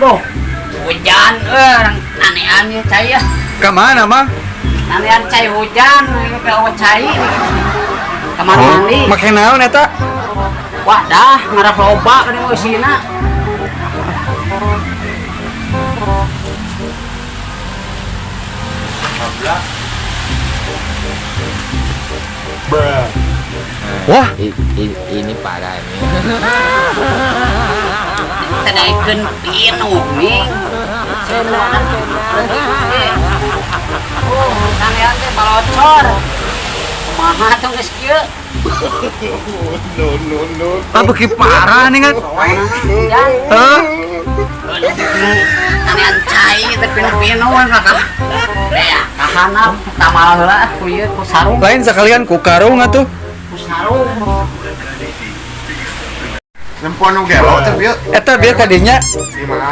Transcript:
Duh, hujan orang nanean ya cai ya. Ka mana, Mang? Nanean cai hujan, ieu teh eueuh cai. Kamar mandi. Make naon eta? Wah, dah ngarah loba kan ieu eusina. Wah, Ini parah ini. Teh daekeun pinuh ming. Oh, nanean teh balocor. Kumaha tuh geus kieu? Ah, beuki parah nih kan. Hujan. Hah? Nanean cai teh pinuh-pinuh kakak. Ya, kahanap tamal heula ku ieu ku sarung. Lain sekalian ku karung atuh. Ku sarung. Nempuan nu gelo teh bieu. Eta bieu kadinya. Di mana?